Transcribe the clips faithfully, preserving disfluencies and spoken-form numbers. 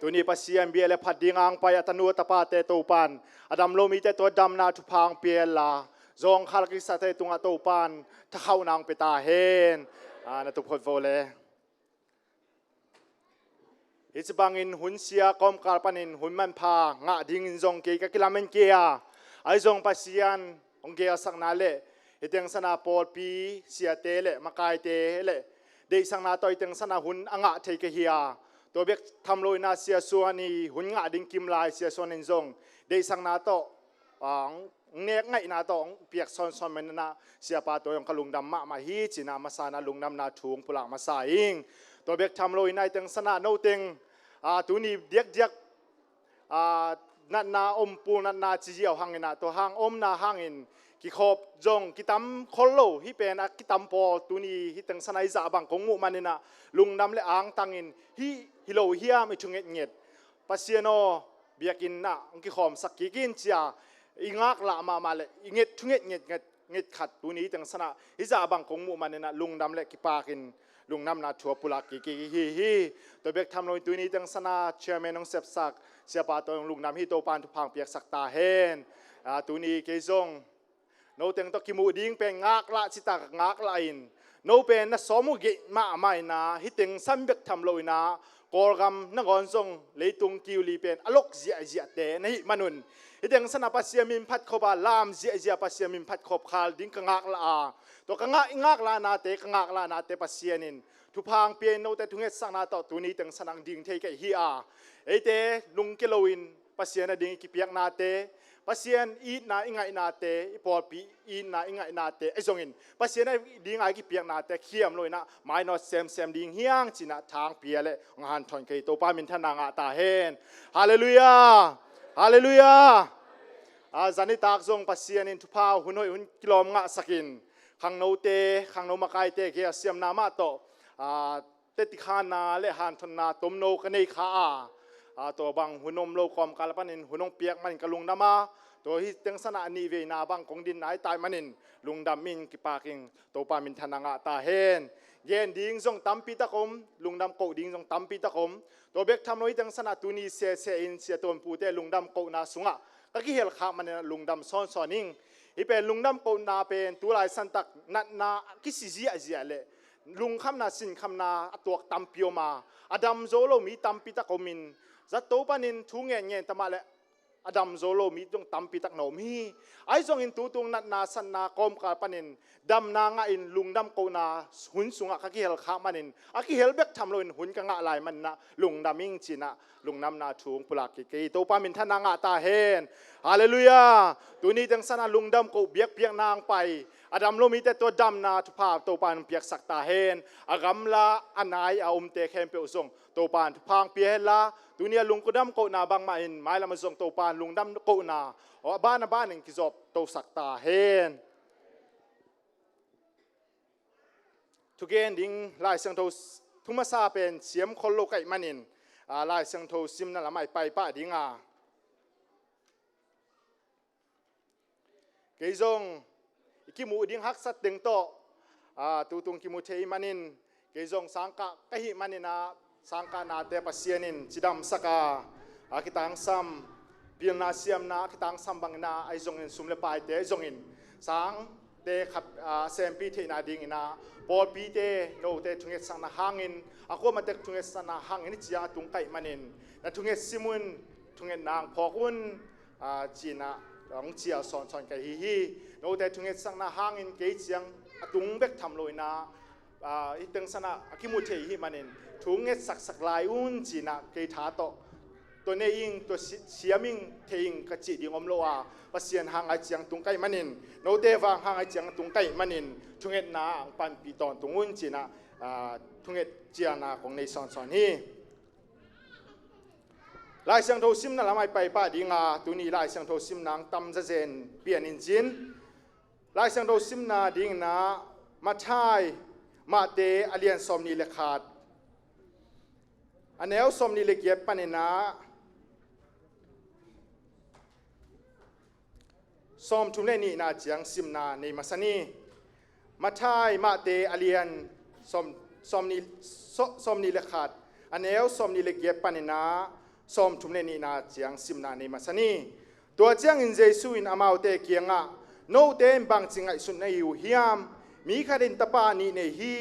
Tuni Pasian bia le phat ding ang pai a tanu a tapate Topan a dam lo mite tua damna thupha ang pia la, zawngkhal kisate tungah Topan thakhauhna ang pia ta hen. A, na tuphot vo le. Hih ci bangin hun sia kawmkal panin hun manpha ngah dingin zong kei ka kilamen kei a, ahi zong Pasian hong geelsakna le hih teng sana pawlpi siate le makaite le deihsakna tawh hih teng sana hun a ngah thei ka hi a, tua bek tham lo ina Sia Suan i hun ngah ding kim lai Sia Suan in zong deihsakna tawh, ah, hong nek ngaihna tawh hong piak sawnsawn man ina Siapa tua zong ka lungdam mahmah hi ci ina masa ina lungdamna thu hong pulak masa ing. Tua bek tham lo ina hih teng sana no teng, ah, tuni diakdiak, ah, natna om pul natna ci ziau hang ina tua hang omna hangin kikhop zong kitam khol lo, hih pen a kitam pawl tuni hih teng sana i zah bang kong muh man ina lungdam le angtangin hih hi lo hiam i thungetnget Pasian aw, biakinn ah hong kikhawmsak kik in ci a i ngaklah mahmah le i nget thunget nget nget nget khat tuni hih teng sana hih zah bang kong muh man ina lungdam le kipakin lungdamna thu a pulak kik kik hi hi. Tua bek tham lo in tuni hih teng sana chairman hong sepsak Siapa tua hong lungdam hi, Topan thupha ang piaksak ta hen. Ah, tuni kei zong no teng tawh kimuh ding pen ngaklah cita ngaklah in no pen na sawm uh geih mahmah ina hih teng san bek tham lo ina Kawlgam nangawn zong leitung kiuli pen a lok ziahziahte na hih manun hih teng sana Pasian min phat khop a lam ziahziah Pasian min phat khop khal ding ka ngaklah a, tua ka ngak i ngaklahnate ka ngaklahnate Pasian in thupha ang pia in note thungetsakna tawh tuni teng sana ang ding thei ka hi a, eite lungke lo in Pasian a ding i kipiaknate, Pasian itna i ngaihnate, i pawlpi itna i ngaihnate ahi zongin Pasian a ding a i kipiaknate khiam lo ina mainawt semsem ding hiang ci ina thang pia le hong hanthawn kei Topa minthanna ngah ta hen. Halleluiah. Halleluiah. A, zanitak zong Pasian in thupha hun hoih hun kilawm ngahsakin khangnote khangno makaite geelsiamna mah tawh, a, tetikhanna le hanthawnna tomno ka nei kha a, a, tua bang hun om lo kawmkal panin hun hong piak manin ka lungdam a, tua hih teng sana a nih veina bang kong dinna i tai manin lungdam in kipakin Topa minthanna ngah ta hen. Gen ding zong tampi tak om, lungdam koh ding zong tampi tak om. Tua bek tham lo hih teng sana tuni sese in Sia Tuan Pute lungdam kohna sungah ka kihel khak manin lungdam sawnsawn ing. Hih pen lungdam kohna pen tulai santak natna kisi ziahziah le lungkhamna sinkhamna a tuak tampi om a, a dam zo lo mi tampi tak om in zato panin thu ngen ngen tamah le a dam zo lo mi zong tampi tak na om hi. Ahi zongin tutung natna sanna kawmkal panin damna ngah in lungdam kohna hun sungah ka kihel khak manin a kihel bek tham lo in hun ka ngah lai manin ah lungdam ing ci ina lungdamna thu hong pulak kik kei Topa minthanna ngah ta hen. Halleluiah. Tuni teng sana lungdam koh biakpiakna ang pai a dam lo mite tua damna thupha Topa in piaksak ta hen. A gamla a nai a omte khempeuh zong Topa in thupha ang pia hen la tuni a lungdam kohna bangmah in mailam a zong Topa in lungdam kohna a ban a ban in kizawp tosak ta hen. Thugen ding Lai Siangtho s-, thu masa pen siam khol lo ka hih manin, a, Lai Siangtho simna lamah i pai pah ding a. Kei zong i kimuh ding haksat teng tawh, a, tutung kimu thei manin, kei zong sangkah ka hih manin ah, sangkah nate Pasian in cidamsak a, a kitangsam, pilna siamna a kitangsam bangin ah, ahi zongin sum le paite ahi zongin, sangte khat, a, sempi theihna dingin ah, pawlpite, note thungetsakna hangin, a kuamatek thungetsakna hangin i ciang a tung ka hih manin, na thungetsim un, thungetna ang phawk un, a, ci ina, hong cial sawnsawn ka hi hi. Note thungetsakna hangin kei ciang a tung bek tham lo ina, a, hih teng sana a kimu thei hi manin, thu ngetsaksak lai un ci ina kei tha tawh, tua nei ing, tua si-, siam ing, thei ing ka cih ding om lo a, Pasian hang a ciang tung ka hih manin, note vang hang a ciang tung ka hih manin, thungetna ang panpih tawntung un ci ina, a, thunget cialna kong nei sawnsawn hi. Lai Siangtho simna lamah i pai pah ding a, tuni Lai Siangtho simna ang tam zazen pian in cin. Lai Siangtho simna dingin ah Matthai, Mate a lian sawmnih le khat, a neu sawmnih le giat panin ah sawmthum le nihna ciang simna nei masa ni. Matthai, Mate a lian sawm, sawmnih, saw-, sawmnih le khat, a neu sawmnih le giat panin ah sawmthum le nihna ciang simna nei masa ni. Tua ciangin Jesu in amaute kiangah, "Note in bangci ngaihsut na hi uh hiam? Mi khat in tapa nih nei hi.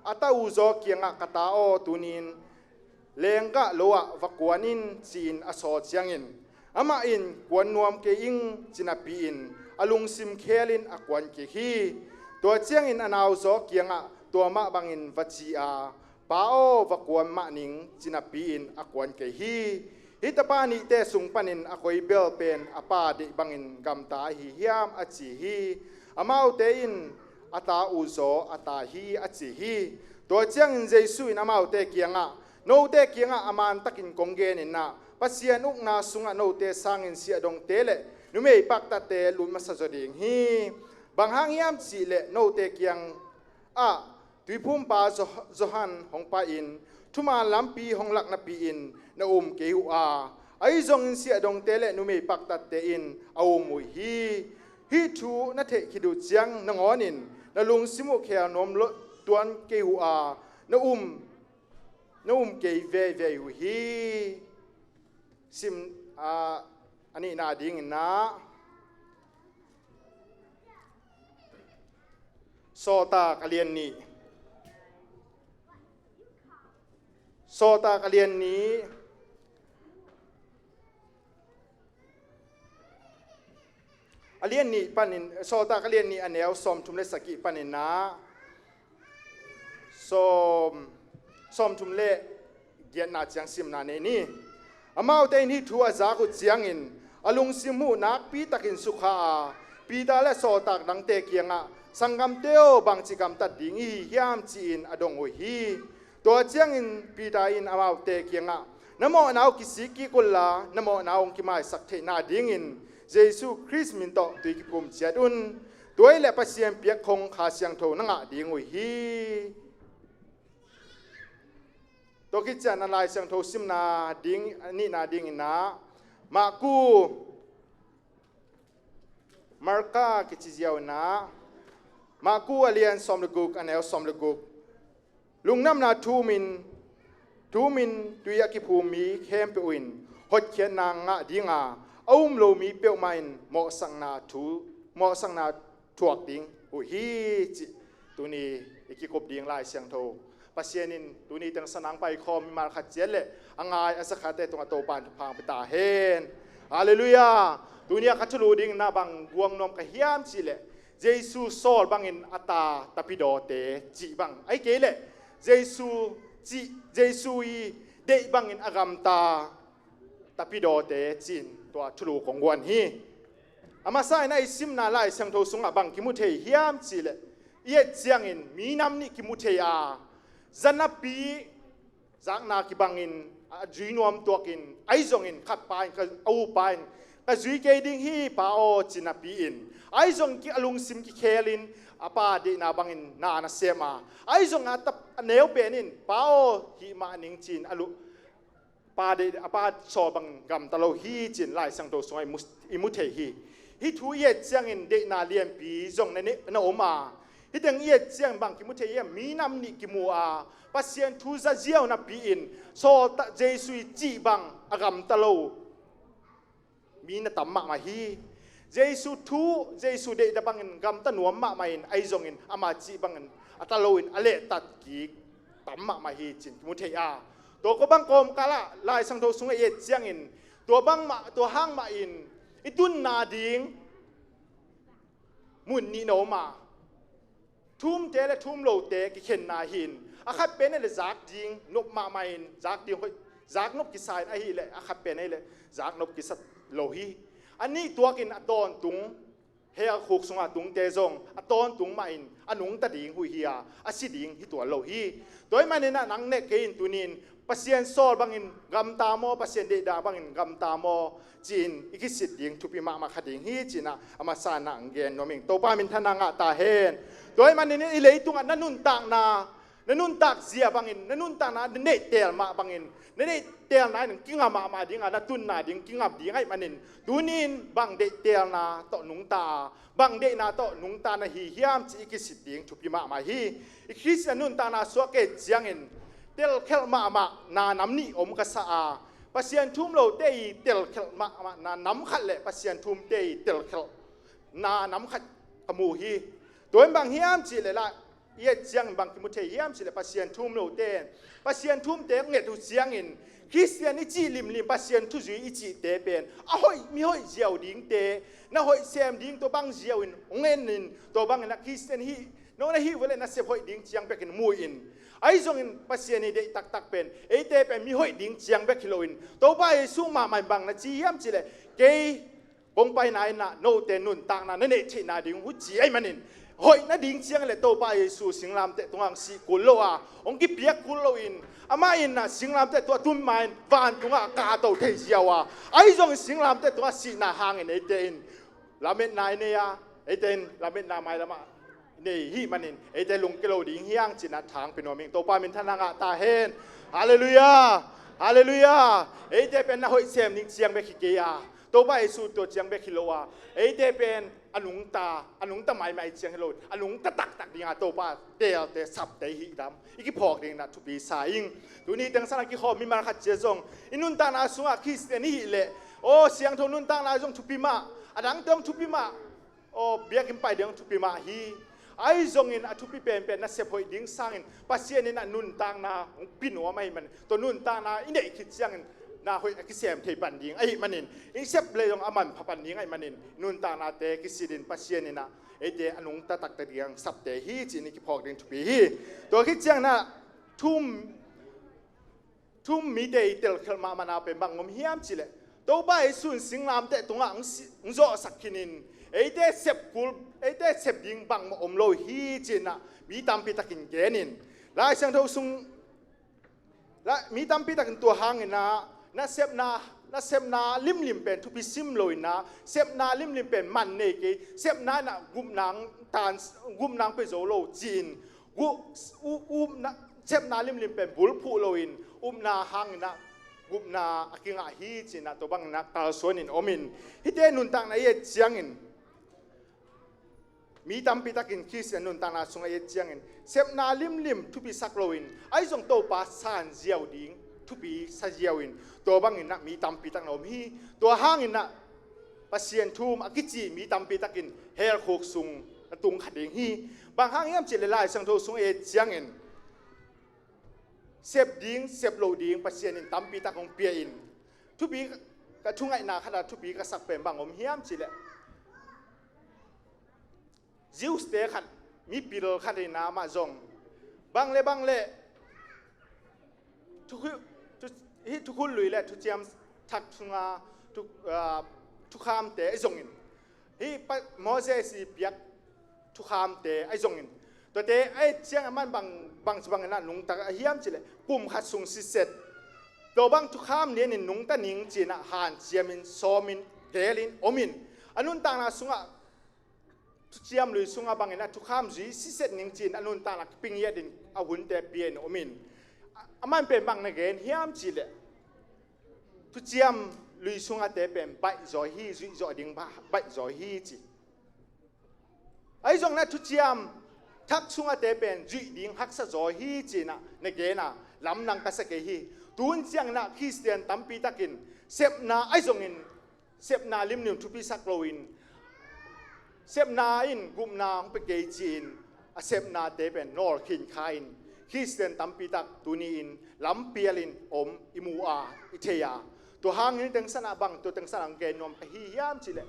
A ta uh zaw kiangah, 'Ka ta aw, tuni-in lenggah lo-ah va kuan in,' ci-in a sawl ciangin, amah in, 'Kuan nuam kei ing,' ci napi-in a lungsim khelin a kuan kik hi. Tua ciangin a nau zaw kiangah tua mah bangin va ci a, 'Pa aw, va kuan mah ning,' ci napi-in a kuan kei hi. Hih tapa nihte sung panin a koi bel pen a pa deih bangin gamta ahi hiam?" a ci hi. Amaute in, "A ta uh zaw a ta hi," a ci hi. Tua ciangin Jesu in amaute kiangah, "Note kiangah a mantakin kong genin ah, Pasian ukna sungah note sangin siahdongte le numei paktatte lut masa zaw ding hi. Bang hang hiam cihleh note kiangah tuiphumpa Jo-, Johan hong pai-in thuman lampi hong lak napi-in na um kei uh a, ahi zongin siahdongte le numei paktatte in a um uh hi. Hih thu na theih khit uh ciang nangawn in na lungsim uh khel nuam lo-, tuan kei uh a, na um, na um kei veivei uh hi." Sim, a, a nihna dingin ah, Sawltak a lian nih. Sawltak a lian nih. A lian nih panin, Sawltak a lian nih a neu sawmthum le sagih panin ah, sawm, sawmthum le giatna ciang simna nei ni. Amaute in hih thu a zak uh ciangin a lungsim uh nakpi takin sukha a, Peter le sawltak dangte kiangah, "Sanggamte aw, bangci gamtat ding i hi hiam?" ci-in a dong uh hi. Tua ciangin Peter in amaute kiangah, "Na mawhna uh kisik kik unla, na mawhna uh hong kimaisak theihna dingin Jesu Khrist min tawh tui kiphum ciat un. Tua hileh Pasian piakkhong Kha Siangtho na ngah ding uh hi." Tua khit ciangin Lai Siangtho simna ding, nihna dingin ah, Marku, Marka kici ziau in ah, Marku a lian sawm le guk, a neu sawm le guk. "Lungdamna thumin, thumin tui a kiphum mi khempeuh in hotkhiatna ngah ding a, a um lo mi peuhmah in mawhsakna thu, mawhsakna thuak ding uh hi," cih tuni i kikup ding Lai Siangtho. Pasian in tuni teng sanang paikhawm mimal khat ciat le a ngai a za khatte tungah Topa in thupha hong pia ta hen. Halleluiah. Tuni a ka thulu dingin ah bang guang nuam ka hiam cihleh, Jesu sawl bangin a ta tapidawte cih bang, ahih kei leh Jesu cih, Jesu i deih bangin a gamta tapidawte ci-in tua thulu kong guan hi. A masa in ah i simna Lai Siangtho sungah bang kimu thei hiam cihleh, i et ciangin minam nih kimu thei a, za napi zakna kibangin a zui nuam tuakin, ahi zongin khat pa in, ka, a upa in, "Ka zui kei ding hi, Pa aw," ci napi-in, ahi zongin ki, a lungsim kikhelin a pa deihna bangin na na sem a, ahi zongin a tap, a neu pen in, "Pa aw, hih mah ning," ci-in a lu, pa deih, a pa sawl bangin gamta lo hi ci-in Lai Siangtho sungah i mu, i mu thei hi. Hih thu i et ciangin deihna lianpi zong na ne, na om a, hih teng i et ciangin bang kimu thei hiam? Minam nih kimu a, Pasian thu za ziau napi-in, sawltak Jesu i cih bang a gamta lo mi na tam mahmah hi. Jesu thu, Jesu deihna bangin gamta nuam mahmah in, ahi zongin ama cih bangin a ta loin a lehtat kik tam mahmah hi ci-in kimu thei a. Tua ko bang kawmkal ah Lai Siangtho sungah i et ciangin, tua bangmah, tua hang mah in i tunna ding mun nih na om a, thu umte le thu um lote kikhenna hi-in, a khat pen ahih leh zak ding nop mahmah in, zak ding hoih, zak nop kisa in, ahih leh a khat pen ahih leh zak nop kisa lo hi. A nih tuakin a tawntung, hell khuk sungah tungte zong a tawntung mah in a nungta ding uh hi a, a si ding hi tuan lo hi. Tua ahih manin ah nang le kei in tuni-in Pasian sawl bangin gamta maw, Pasian deihna bangin gamta maw ci-in i kisit ding thupi mahmah kha ding hi ci-in ah a masa in ah hong gen nuam ing. Topa minthanna ngah ta hen. Tua ahih manin i leitungah na nuntakna, na nuntak zia bangin, na nuntakna na neihtel mah bangin, na neihtelna in kinga mahmah ding a, na tunna ding kinga ding ahih manin, tuni-in bang deihtelna tawh nungta a, bang deihna tawh nungta na hi hiam cih i kisit ding thupi mahmah hi. I Khristian nuntakna suak kei ciangin telkhelh mahmah na nam nih om ka sa a, Pasian thu um lote i telkhelh mahmahna nam khat le Pasian thu umte i telkhelhna nam khat ka mu hi. Tua in bang hiam cih leh lah, i et ciangin bang kimu thei hiam cih leh Pasian thu um lote, Pasian thu umte nget uh ciangin Khristian i cih limlim, Pasian thuzui i cihte pen a hoih, mi hoih ziau dingte, na hoih sem ding tua bang ziau in hong en in, tua bangin a Khristian hih no na hih uh leh na sep hoih ding ciang bekin mu in. Ahi zongin Pasian i deih taktak pen eite pen mi hoih ding ciang bek hi loin, Topa Jesuh mahmah in bang na ci hiam cih leh, kei kong paina in ah note nuntakna na neih theihna ding uh ci ahih manin, hoih nading ciang leh Topa Jesuh singlamteh tungah hong sih kul lo a, hong kipiak kul loin, amah in ah singlamteh tungah tun ma-in vantungah kahto thei ziau a, ahi zongin singlamteh tungah sihna hangin eite in lametna i nei a, eite in lametna mailamah nei hih manin eite lungkia lo ding hi hang ci-in ah thangpi nuam ing. Topa minthanna ngah ta hen. Halleluiah. Halleluiah. Eite pen na hoih sem ding ciang bek hi kei a, Topa Jesuh tua ciang bek hi lo a, eite pen a nungta, a nungta maimai ciang hi lo, a nungta taktak ding a Topa teelte sapte i hih lam i kiphawk dingin ah thupi sa ing. Tuni teng sangin a kikhawm mimal khat ciat zong i nuntakna sungah Khristian i hih leh, aw, siangtho nuntakna zong thupi mah, a dangte zong thupi mah, aw, biakinn pai ding thupi mah hi. Ahi zongin a thupi penpen na sep hoih ding sangin Pasian in ah nuntakna hong pia nuam ahih manin, tua nuntakna i neih khit ciangin na hoih a kisem thei pan ding ahih manin, i sep leh zong a manpha pan ding ahih manin, nuntaknate kisilhin Pasian in ah eite a nungta taktak ding sapte hi ci-in i kiphawk ding thupi hi. Tua khit ciangin ah thu um thu um mite i telkhelh mahmahna pen bang om hiam cih leh, Topa Jesuh in singlamteh tungah hong si-, hong zawhsak khinin, eite sep kul, eite sep ding bangmah om lo hi ci-in ah mi tampi takin genin. Lai Siangtho sung, la, mi tampi takin tua hangin ah, na sepna, na sepna limlim pen thupi sim lo in ah, sepna limlim pen man nei kei, sepna in ah gupna hong tan, gupna hong pia zo lo ci-in, gu-, u-, upna, sepna limlim pen bulphuh loin, upna hangin ah gupna a kingah hi ci-in ah tua bangin ah kalsuanin om in. Hihte nuntakna i et ciangin, mi tampi takin Khristian nuntakna sungah i et ciangin, sepna limlim thupisak loin, ahi zong Topa san ziau ding thupi sa ziau in, tua bangin ah mi tampi tak na om hi. Tua hangin ah Pasian thu um a kici mi tampi takin hell khuk sung na tung kha ding hi. Bang hang hiam cih leh Lai Siangtho sung i et ciangin, sep ding, sep loh ding Pasian in tampi tak hong pia in. Thupi ka, thungaihna khat ah thupi ka sak pen bang om hiam cih leh, Jews-te khat, mipil khat in ah amah zong bang le bang le, thukhu-, thu-, hih thukhun lui le thuciam thak sunga thu-, ah, thukhamte ahi zongin, hih pa-, Moses i piak thukhamte ahi zongin, tuate a et ciang amah in bang, bang ci bangin ah nungta hiam cih leh, kum khat sung siset tua bang thukham lianin nungta ning ci-in ah hanciamin, sawmin, gelin, omin, a nuntakna sungah thuciam lui sungah bangin ah thukham zui siset ning ci-in a nuntakna kiping hiatin a hunte pia in omin. A, amah in pen bang na gen hiam cih leh, thuciam lui sungahte pen baihzaw hi, zuihzawh ding ba-, baihzaw hi ci. Ahi zongin ah thuciam thak sungahte pen zuih ding haksa zaw hi ci-in ah na gen a, lamdang ka sa kei hi. Tun ciangin ah Khristian tampi takin sepna ahi zongin, sepna limlim thupisak loin, sepna in gupna hong pia kei ci-in a sepnate pen nawlkhin kha in, Khristian tampi tak tuni-in lampialin om i mu a, i thei a. Tua hangin teng san ah bang, tua teng san ah hong gen nuam ka hi hiam cih leh,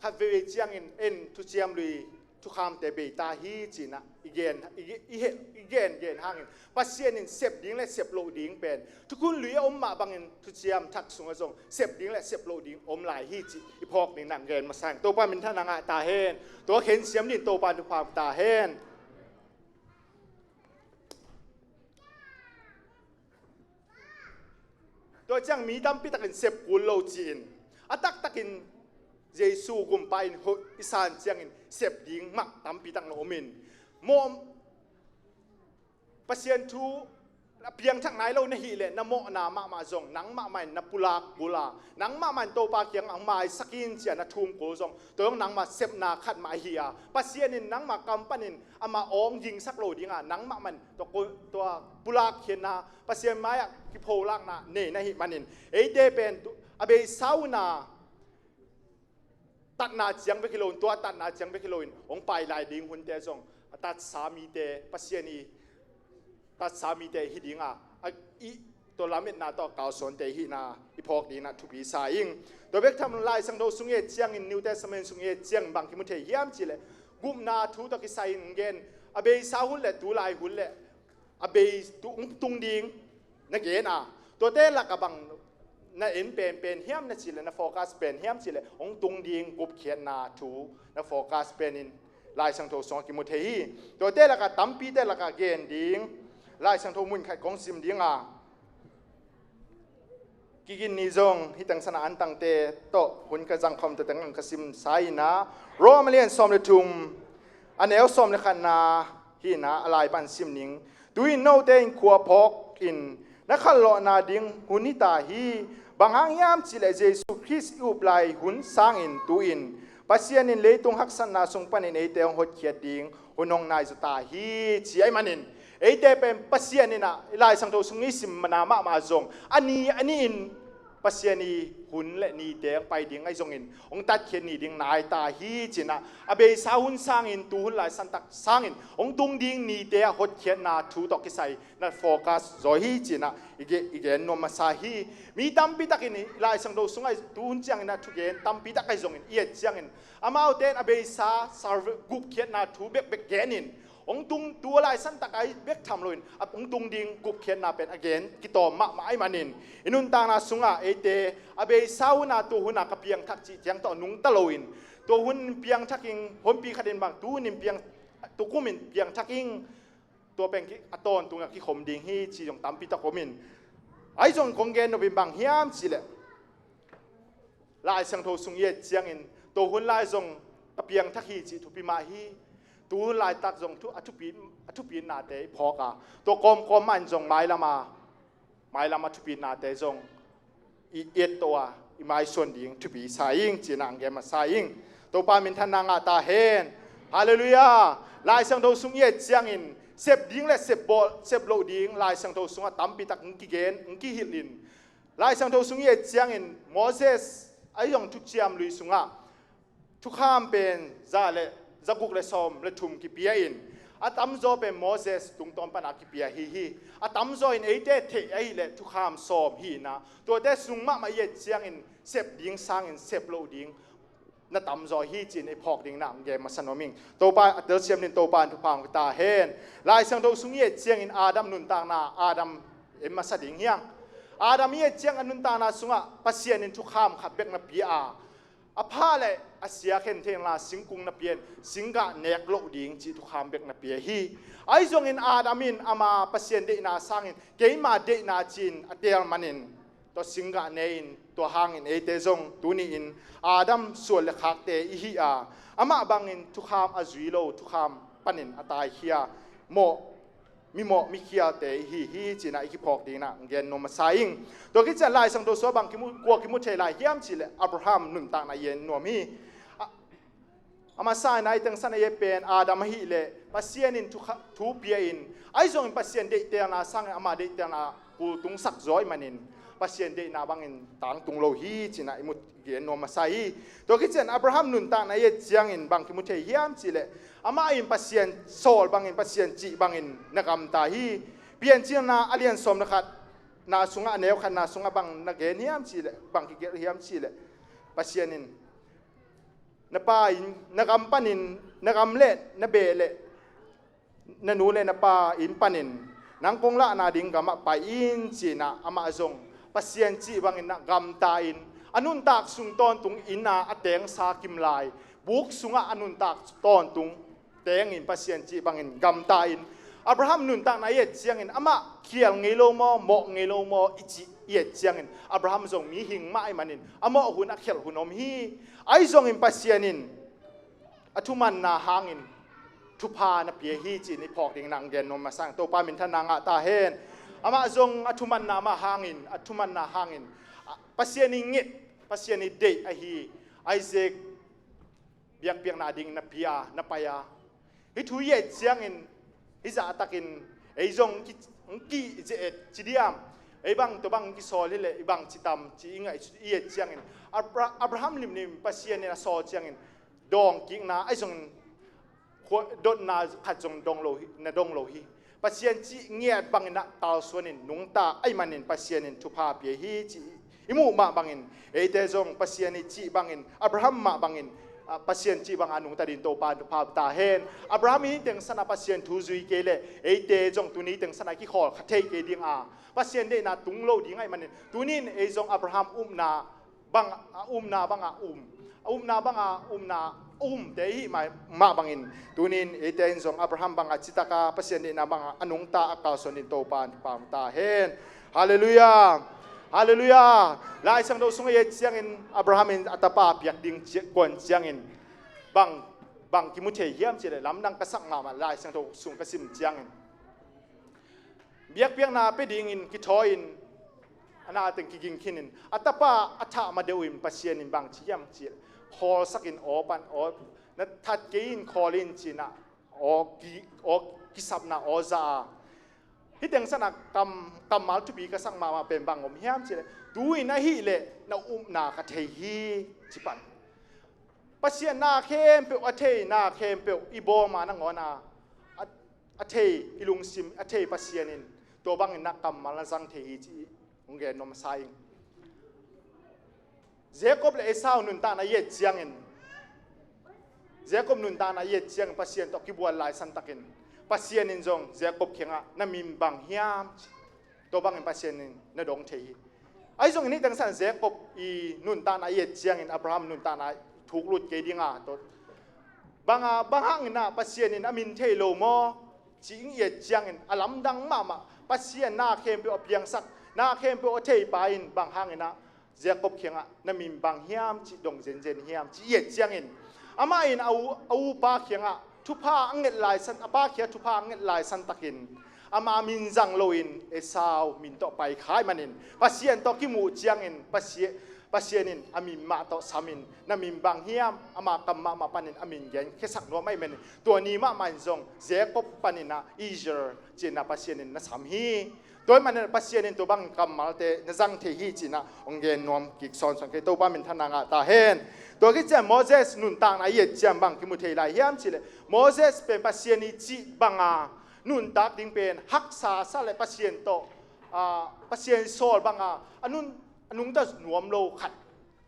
khat veivei ciangin en thuciam lui thukhamte bei ta hi ci-in ah i gen, i ge-, i he-, i gengen hangin Pasian in sep ding le sep loh ding pen thukhun lui a om mah bangin thuciam thak sungah zong sep ding le sep loh ding om lai hi cih i phawk dingin ah gen masa ing. Topa minthanna ngah ta hen. Tua khen siam dingin Topa in thupha ta hen. Tua ciang mi tampi takin sep kul lo ci-in, a taktakin Jesu gumpa in hoih i san ciangin sep ding mah tampi tak na om in, mawh, Pasian thu a piangthak nai lo na hih leh na mawhna mahmah zong nangmah mah in na pulak kul a, nangmah mah in Topa kiangah maisak in ci-a na thum kul zong, tua zong nangmah sepna khat mah ahi a, Pasian in nangmah kam panin amah awng gingsak lo ding a, nangmah mah in tua, tua pulak khiatna, Pasian mai-ah kipholakna nei na hih manin, eite pen tu, a beisa hun a tatna ciang bek hi loin, tua tatna ciang bek hi loin, hong pai lai ding hunte zong a tatsa mite, Pasian i tatsa mite hi ding a, a, i tua lametna tawh kalsuante hihna i phawk dingin ah thupi sa ing. Tua bek tham lo, Lai Siangtho sung i et ciangin, New Testament sung i et ciangin bang kimu thei hiam cih leh, gupna thu tawh kisai-in gen, a beisa hun le tulai hun le a bei tu, hong tung ding na gen a, tuate lakah bang na en penpen hiam na cih leh, na focus pen hiam cih leh, hong tung ding gupkhiatna thu na focus penin Lai Siangtho sungah kimu thei hi. Tuate lakah, tampite lakah gen ding Lai Siangtho mun khat kong sim ding a, kigin ni zong hih teng san a antangte tawh hun ka zang khawm, tua teng ka sim sa in ah, Rom a lian sawm le thum, a neu sawm le khatna hi in ah, a lai pan sim ning. Tu-in note in khua phawk in na khanlawhna ding hun hi ta hi. Bang hang hiam cih leh Jesu Khrist i up lai hun sangin tu-in Pasian in leitung haksatna sung panin eite hong hotkhiat ding hun hong nai zaw ta hi, ci ahih manin, eite pen Pasian in ah, Lai Siangtho sung i simna mahmah zong, a ni a ni-in Pasian i hun le nite hong pai ding ahi zongin, hong tatkhiat ni ding nai ta hi, ci-in ah, a beisa hun sangin, tu hun Lai Siangtho sangin hong tung ding nite a hotkhiatna thu tawh kisai na focus zaw hi, ci-in ah i ge-, i gen nuam masa hi. Mi tampi takin i Lai Siangtho sungah tu hun ciangin ah thugen tampi tak ahi zongin i et ciangin, amaute in a beisa salva-, gupkhiatna thu bekbek genin, hong tung, tu Lai Siangtho a i bek tham loin, a hong tung ding gupkhiatna pen a gen kitawm mahmah ahih manin, i nuntakna sungah eite a beisa hun a, tu hun a ka piangthak cih ciang tawh nungta loin, tu hun piangthak ing, honpi khat in bang tu hun in piang, tu kum in piangthak ing, tua pen ki, a tawntung a kikhom ding hi, ci zong tampi tak om in. Ahi zong kong gen nop in bang hiam cih leh, Lai Siangtho sung i et ciangin, tu hun lai zong ka piangthak hi cih thupi mah hi. Tu hun laitak zong thu, a thupi, a thupinate i phawk a, tua kawmkawm mah in zong mailam a, mailam a thupinate zong i et to a, i maisuan ding thupi sa ing, ci-in ah hong gen masa ing. Topa minthanna ngah ta hen. Halleluiah. Lai Siangtho sung i et ciangin, sep ding le sep bawl, sep loh ding Lai Siangtho sungah tampi tak hong kigen, hong kihilh in. Lai Siangtho sung i et ciangin, Moses ahi zong Thuciam Lui sungah thukham pen za le, za guk le sawm le thum kipia in, a tamzaw pen Moses tungtawn pana kipia hi hi. A tamzaw in eite theih ahih leh thukham sawm hi in ah, tuate sung mahmah i et ciangin, sep ding sangin sep loh ding na tamzaw hi, ci-in i phawk dingin ah hong gen masa nuam ing. Topa a telsiam dingin Topa in thupha hong pia ta hen. Lai Siangtho sung i et ciangin Adam nuntakna, Adam en masa ding hi hang. Adam i et ciang, a nuntakna sungah Pasian in thukham khat bek na pia a, a pha le a sia khen theihna singkung na pia in, singgah nek loh ding cih thukham bek na pia hi. Ahi zongin Adam in ama Pasian deihna sangin keima deihna ci-in a teel manin, tua singgah ne in, tua hangin eite zong tuni-in Adam suan le khakte i hi a, amah bangin thukham a zui lo, thukham panin a taikhia, mawh, mimawh mikhialte i hi hi, ci-in ah i kiphawk dingin ah hong gen nuam masa ing. Tua khit ciang Lai Siangtho sungah bang kimu, kua kimu thei lai hiam cih leh, Abraham nuntakna i en nuam hi. A, a masa in ah, i teng san a i et pen Adam ahih leh Pasian in thu kha-, thu pia in, ahi zongin Pasian deihtelna sangin ama deihtelna kultungsak zaw ahih manin, Pasian deihna bangin tangtung lo hi, ci-in ah i mu, i gen nuam masa hi. Tua khit ciang Abraham nuntakna i et ciangin bang kimu thei hiam cih leh, amah in Pasian sawl bangin, Pasian cih bangin na gamta hi. Piancilna a lian sawm le khatna sungah, a neu khatna sungah bang na gen hiam cih leh, bang kigelh hiam cih leh, Pasian in, na pa in, na gam panin, na gam le na beh le na nu le na pa inn panin nang kong lahna ding gamah pai in, ci-in ah amah zong Pasian cih bangin ah gamta in, a nuntak sung tawntung inn ah a tengsa kimlai, buk sungah a nuntak tawntung tengin Pasian cih bangin gamta in, Abraham nuntakna i et ciangin amah khial ngei lo maw, mawh ngei lo maw i cih i et ciangin, Abraham zong mihing mah ahih manin a mawh hun, a khialh hun om hi. Ahi zongin Pasian in a thumanna hangin thupha na pia hi, ci-in i phawk dingin ah hong gen nuam masa ing. Topa minthanna ngah ta hen. Amah zong a thumanna mah hangin, a thumanna hangin, a, Pasian i nget, Pasian i deih ahi Isaac biakpiakna ding na pia, na pai a. Hih thu i et ciangin, hih zahtakin, ei zong ki, ki ze et ci diam, ei bang tua bang kisawl hileh, i bang ci tam, ci i ngaih i et ciangin, Abra-, Abraham limlim Pasian in a sawl ciangin, dawng kikna, ahi zongin, khua-, dotna khat zong dong lo hi, na dong lo hi. Pasian cih ngiat bangin ah kalsuanin nungta ahih manin Pasian in thupha pia hi cih i muh mah bangin, eite zong Pasian i cih bangin, Abraham mah bangin, ah, Pasian cih bangah nungta ding Topa thupha ta hen. Abraham i teng sanah Pasian thu zui kei leh, eite zong tuni teng sanah kikhawl kha thei kei ding a, Pasian deihna tung lo ding ahih manin, tunin ei zong Abraham upna bang a umna bang a um, a umna bang a umna umte i hih mah, mah bangin, tunin eite in zong Abraham bang a citaka Pasian deihna bang a nungta a kalsuan ding Topa in pamta hen. Halleluiah. Halleluiah. Lai Siangtho sungah i et ciangin Abraham in a tapa piak ding ci-, kuan ciangin bang, bang kimu thei hiam cih leh lamdang ka sak mahmah, Lai Siangtho sung ka sim ciangin biakpiakna pia dingin kithawi-in, a na teng kiging khinin, a tapa a thah ma deuhin Pasian in bang ci hiam cih leh, khawlsakin aw pan, aw, na that kei in khawl in ci-in ah, aw ki, aw kisapna aw za a. Hih teng sanah kam, kammal thupi ka sak mahmah pen bang om hiam cih leh, tu-in ahih leh na upna ka thei hi ci pan. Pasian na khempeuh a thei, na khempeuh i bawm a nangawn a, a, a thei, i lungsim a thei Pasian in tua bangin na kammal na zang thei hi ci hong gen nuam sa ing. Jacob le Esau nuntakna i et ciangin, Jacob nuntakna i et ciangin Pasian tawh kibual lai santakin, Pasian in zong Jacob kiangah na min bang hiam ci. Tua bangin Pasian in na dong thei hi. Ahi zongin hih teng sanah Jacob i nuntakna i et ciangin Abraham nuntakna thuk lut kei ding a, tua bang a, bang hangin ah Pasian in a min thei lo maw ci i et ciangin a lamdang mahmah, Pasian na khempeuh a piangsak, na khempeuh a theipa in bang hangin ah Jacob kiangah na min bang hiam cih dong zenzen hiam ci i et ciangin, amah in a u, a upa kiangah thupha a nget lai san, a pa kiangah thupha a nget lai santakin ama min zang loin Esau min tawh pai kha ahih manin, Pasian tawh kimuh ciangin Pasian, Pasian in a min mah tawh samin, na min bang hiam, ama kam mahmah panin a min genkhiasak nuam ahih manin, tua ni mahmah in zong Jacob panin ah Israel ci-in ah Pasian in na sam hi. Tua ahih manin Pasian in tua bang kammalte na zang thei hi ci-in ah hong gen nuam kik sawnsawn kei, Topa minthanna ngah ta hen. Tua khit ciang Moses nuntakna i et ciang bang kimu thei lai hiam cih leh, Moses pen Pasian i cih banga nuntak ding pen haksa sa le Pasian tawh, ah, Pasian sawl banga a nun, a nungta nuam lo khat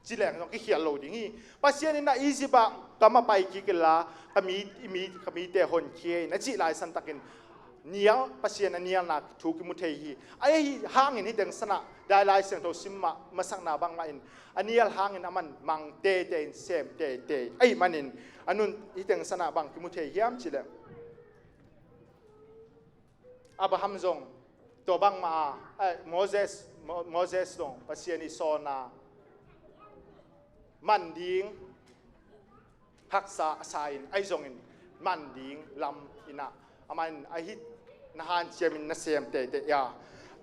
ci leng zong kikhial lo ding hi. Pasian in ah Egypt ah kam a pai kik inla, ka mi, i mi, ka mite honkhia in a cih lai santakin nial, Pasian a nialna thu kimu thei hi. Ahi hangin hih teng sanah, dai Lai Siangtho sim mah, masakna bangmah in, a nial hangin aman mang teitei in sem teitei ahih manin, a nun hih teng sanah bang kimu thei hiam cih leh, Abraham zong tua bangmah a, eh, Moses, Mo-, Moses zong Pasian i sawlna man ding haksa a sa in, ahi zongin man ding lam in ah, aman a hih na hanciamin na sem teitei a.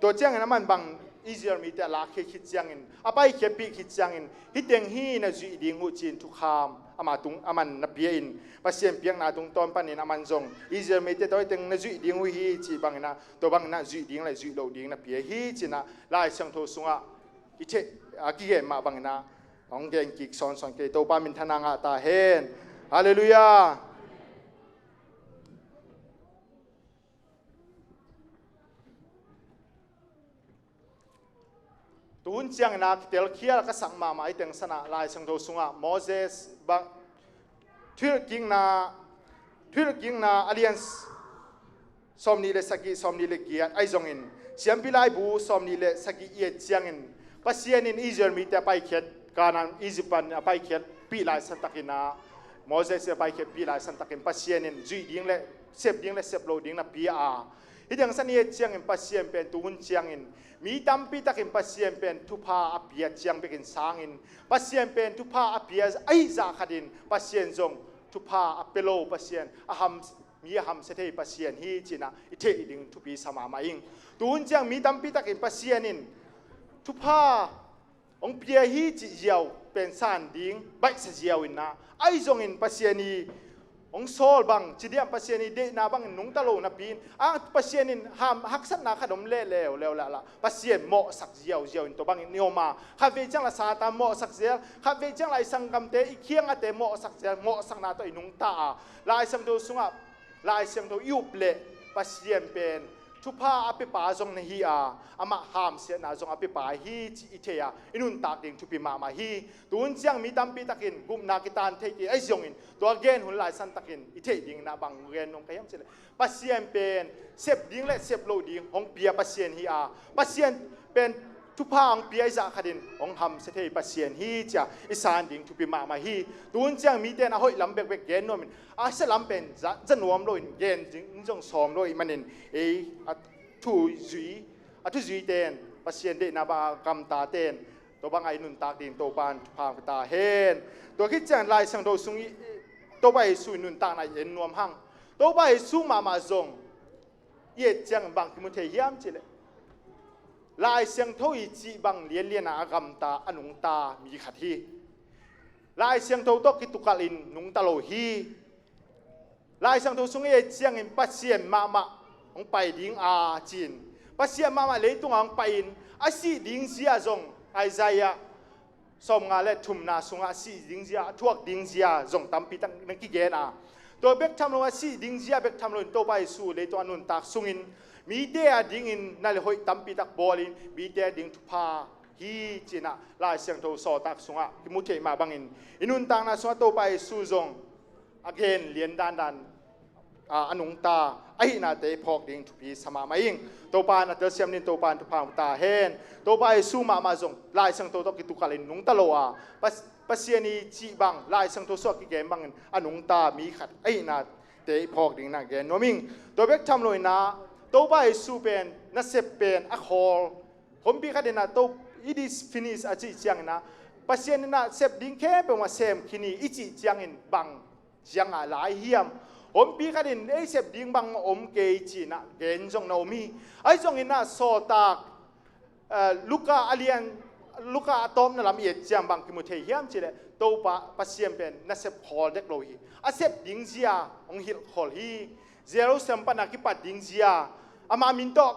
Tua ciangin aman bang Israel mite a lakkhia khit ciangin, a paikhiatpih khit ciangin, hih teng hi na zuih ding uh ci-in thukham ama tung, aman na pia in, Pasian piakna tungtawn panin aman zong Israel mite tawh hih teng na zuih ding uh hi cih bangin ah, tua bangin ah zuih ding le zuih loh ding na pia hi ci-in ah Lai Siangtho sungah i theih, a kigen mah bangin ah hong gen kik sawnsawn kei, Topa minthanna ngah ta hen. Halleluiah. Tu hun ciangin ah kitelkhial ka sak mahmah hih teng sanah Lai Siangtho sungah Moses bang, thuhilhkikna, thuhilhkikna a lian s-, sawmnih le sagih, sawmnih le giat ahi zongin, Siampi Laibu sawmnih le sagih i et ciangin, Pasian in Israel mite a paikhiat, Kanaan, Egypt pan a paikhiatpih lai santakin ah, Moses in a paikhiatpih lai santakin Pasian in zuih ding le sep ding le sep loh ding na pia a. Hih teng san i et ciangin Pasian pen tu hun ciangin mi tampi takin Pasian pen thupha a pia ciang bekin sangin, Pasian pen thupha a pia ahi zah khatin Pasian zong thupha a pia lo, Pasian a ham, mi a hamsia thei Pasian hi cih na i theih ding thupi sa mahmah ing. Tu hun ciang mi tampi takin Pasian in thupha hong pia hi cih ziau pen san ding baihsa ziau in na, ahi zongin Pasian i hong sawl bang, ci diam, Pasian i deihna bangin nungta lo napi in, a Pasian in ham haksatna khat om leh leuleu lala, Pasian mawhsak ziauziau in tua bangin i om a, khatvei ciang la Satan mawhsak zel, khatvei ciang la i sanggamte, i khiangahte mawhsak zel, mawhsakna tawh i nungta a, Lai Siangtho sungah Lai Siangtho i up leh Pasian pen thupha a piapa zong na hi a, amah hamsiatna zong a piapa hi cih i thei a, i nuntak ding thupi mahmah hi. Tu hun ciang mi tampi takin gupna kitan thei kei, ahi zongin tua gen hun lai san takin i theih ding na bang gen nuam ka hiam cih leh, Pasian pen sep ding le sep loh ding hong pia Pasian hi a, Pasian pen thupha hong pia i zah khatin hong hamsia thei Pasian hi cia i san ding thupi mahmah hi. Tu hun ciang mite in a hoih lam bekbek gen nuamin, a sia lam pen za, za nuam loin gen ding zong sawm lo ih manin, ei a thuzui, a thuzuite in, Pasian deihna bang a gamtate in, tua bangah i nuntak ding Topa in thupha hong pia ta hen. Tua khit ciang Lai Siangtho sung i Topa Jesu i nuntakna i en nuam hang. Topa Jesu mahmah zong i et ciangin bang kimu thei hiam cih leh, Lai Siangtho i cih bang lianlian a gamta, a nungta mi khat hi. Lai Siangtho tawh kitukalh in nungta lo hi. Lai Siangtho sung i et ciangin Pasian mahmah hong pai ding a ci-in, Pasian mahmah leitungah hong pai-in a sih ding zia zong Isaiah sawmnga le thumna sungah a sih ding zia, a thuak ding zia zong tampi tak na kigen a, tua bek tham lo a sih ding zia bek tham loin Topa Jesu leitung a nuntak sungin mite a dingin na le hoih tampi tak bawlin mite a ding thupha hi ci-in ah Lai Siangtho sawltak sungah kimu theih mah bangin i nuntakna sungah Topa Jesu zong a gen lian dandan a, a nungta ahihnate i phawk ding thupi sa mahmah ing. Topa in a telsiam ding, Topa in thupha hong ta hen. Topa Jesu mahmah zong Lai Siangtho tawh kitukalh in nungta lo a, Pas-, Pasian i cih bang Lai Siangtho sungah kigen bangin a nungta mi khat ahihnate i phawk ding na gen nuam ing. Tua bek tham loin ah Topa Jesu pen nasep pen a khawl, huampi khatin ah to, it is finished a cih ciangin ah, Pasian in ah sep ding khempeuh a sem khin hi i cih ciangin bang ciangah lai hiam? Huampi khatin ei sep ding bang om kei ci-in ah gen zong na om hi. Ahi zongin ah sawltak, eh, Luka a lian, Luka a tawpna lam i et ciang bang kimu thei hiam cih leh Topa Pasian pen nasep khawl dek lo hi. A sep ding zia hong hilh khawl hi. Jerusalem pan a kipat ding zia, ama min tawh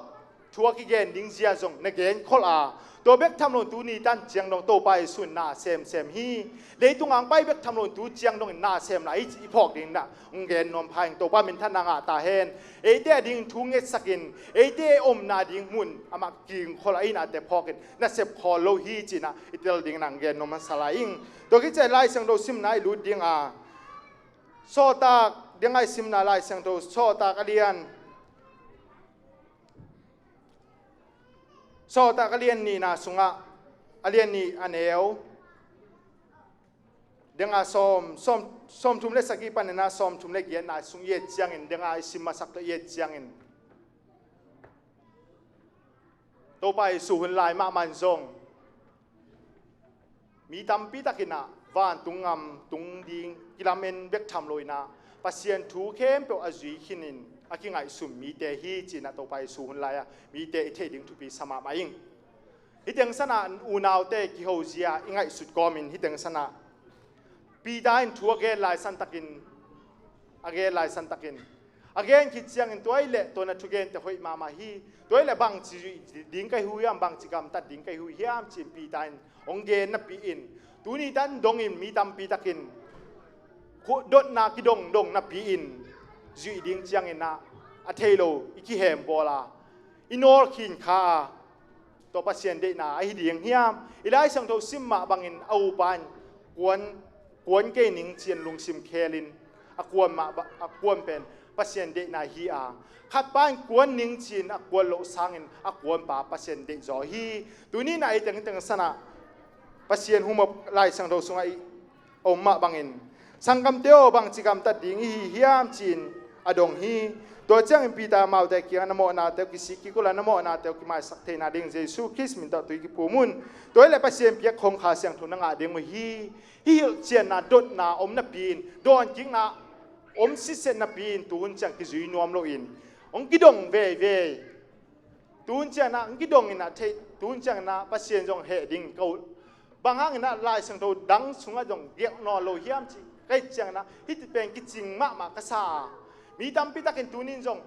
thu a kigen ding zia zong na gen kholh a, tua bek tham loin tuni tan ciang dong Topa Jesu in na semsem hi. Leitung a hong pai bek tham loin tu ciang dongin na sem lai hi cih i phawk ding na hong gen nuam pha ing. Topa minthanna ngah ta hen. Eite a dingin thu ngetsakin, eite omna ding mun amah kingkholh ahihnate phawkin nasep khawl lo hi ci-in ah i tel ding na hong gen nuam masa lai ing. Tua khit ciang Lai Siangtho simna i lut ding a, Sawltak ding a i simna Lai Siangtho, Sawltak a lian, Sawltak a lian nihna sungah, a lian nih a neu, deng a sawm, sawm, sawmthum le sagih panin ah sawmthum le giatna sung i et ciangin, deng a i sim masak tawh i et ciangin, Topa Jesu hun lai mahmah in zong mi tampi takin ah vantung gam tung ding kilamen bek tham loin ah Pasian thu khempeuh a zui khinin a kingaihsun mite hi ci-in ah Topa Jesu hun lai-ah mite i theih ding thupi sa mahmah ing. Hih teng sanah unaute kihozia i ngaihsut kawmin hih teng sanah Peter in thu a gen lai santakin, a gen lai santakin, a gen khit ciangin tua ahih leh tua na thugente hoih mahmah hi. Tua ahih leh bangci zuih ding ka hi uh hiam, bangci gamtat ding ka hi uh hiam ci-in Peter in hong gen napi-in, tuni tan dongin mi tampi takin dotna kidongdong napi-in zuih ding ciangin ah a thei lo i kihem bawl a, i nawl khin kha a, tua Pasian deihna ahi ding hiam? I Lai Siangtho sim mah bangin a upa in kuan, kuan kei ning ci-in lungsim khelin a kuan mah ba-, a kuan pen Pasian deihna hi a, khatpa in kuan ning ci-in a kuan loh sangin a kuanpa Pasian deih zaw hi. Tuni-in ah ei tengteng sanah Pasian humop Lai Siangtho sungah i a om mah bangin, "Sanggamte aw, bangci gamtat ding i hi hiam?" ci-in a dong hi. Tua ciangin Peter amaute kiangah, "Na mawhnate uh kisik kik unla, na mawhnate uh kimaisak theihna ding Jesu Khrist min tawh tui kiphum un. Tua ahih leh Pasian piak khong Kha Siangtho na ngah ding uh hi." Hih hilhcianna dotna om napi-in, dawnkikna om sitset napi-in tuhun ciang kizui nuam loin hong kidong veivei. Tuhun ciangin ah hong kidong in ah theih, tuhun ciangin ah Pasian zong heh ding ka uh. Bang hangin ah Lai Siangtho dang sungah zong gelh nawn lo hiam ci ka hih ciangin ah hih pen kicing mahmah ka sa a, mi tampi takin tunin zong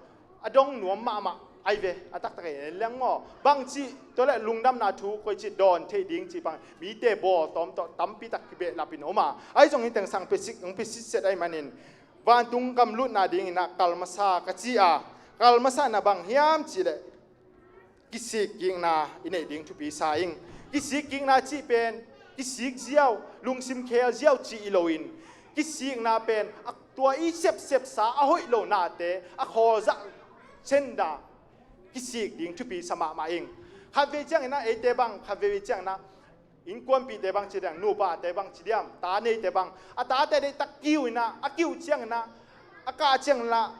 a dong nuam mahmah ahi ve. A taktak in en leng maw, bangci tua leh lungdamna thu koici dawn theih ding cih bang mite bawl tawm tawh tampi tak kibehlap in om a, ahi zongin teng sang hong pia sitset ahih manin vantung gam lutna dingin ah kal masa ka ci a, kal masa na bang hiam cih leh kisik kikna i neih ding thupi sa ing. Kisik kikna cih pen kisik ziau, lungsim khel ziau cih hi loin, kisikna pen a tua i sepsepsa a hoih lo nate a khawlzah cen dah kisik ding thupi sa mahmah ing. Khatvei ciangin ah eite bang, khatvei ciangin ah innkuanpihte bang ci diam, nupate bang ci diam, ta neite bang, a tate deihtak kiu in ah, a kiu ciangin ah, a kah ciangin ah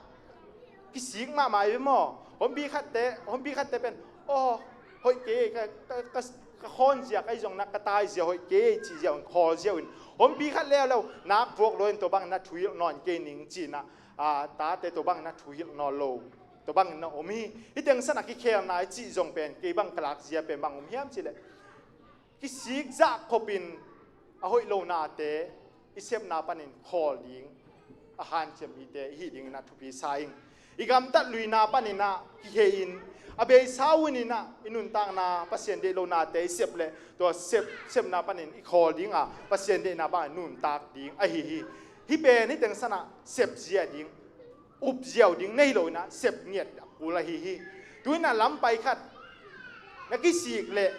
kisik mahmah hi ve maw. Honpi khatte, honpi khatte pen, aw, hoih kei, ka, ka, ka, ka khawnzia, ka hi zongin ah ka taizia hoih kei cih ziau in, khawl ziau in, honpi khat leuleu nak vuak lo in tua bangin ah thuhilh nawn kei ning ci-in ah, a, tate tua bangin ah thuhilh nawn lo, tua bangin ah om hi. Hih teng sanah kikhelna i cih zong pen kei bang ka lakzia pen bang om hiam cih leh, kisik zah khopin a hoih lo nate i sepna panin khawl ding, a hanciam mite i hih dingin ah thupi sa ing. I gamtat luina panin ah kihei-in, a beisa hun in ah i nuntakna, Pasian deih lo nate i sep leh tua sep, sepna panin i khawl ding a, Pasian deihna bangin nuntak ding ahi hi. Hih pen hih teng sanah sepzia ding, upziau ding na hi lo in ah sep ngiat a kul ahi hi. Tu in ah lam pai khat na kisik leh,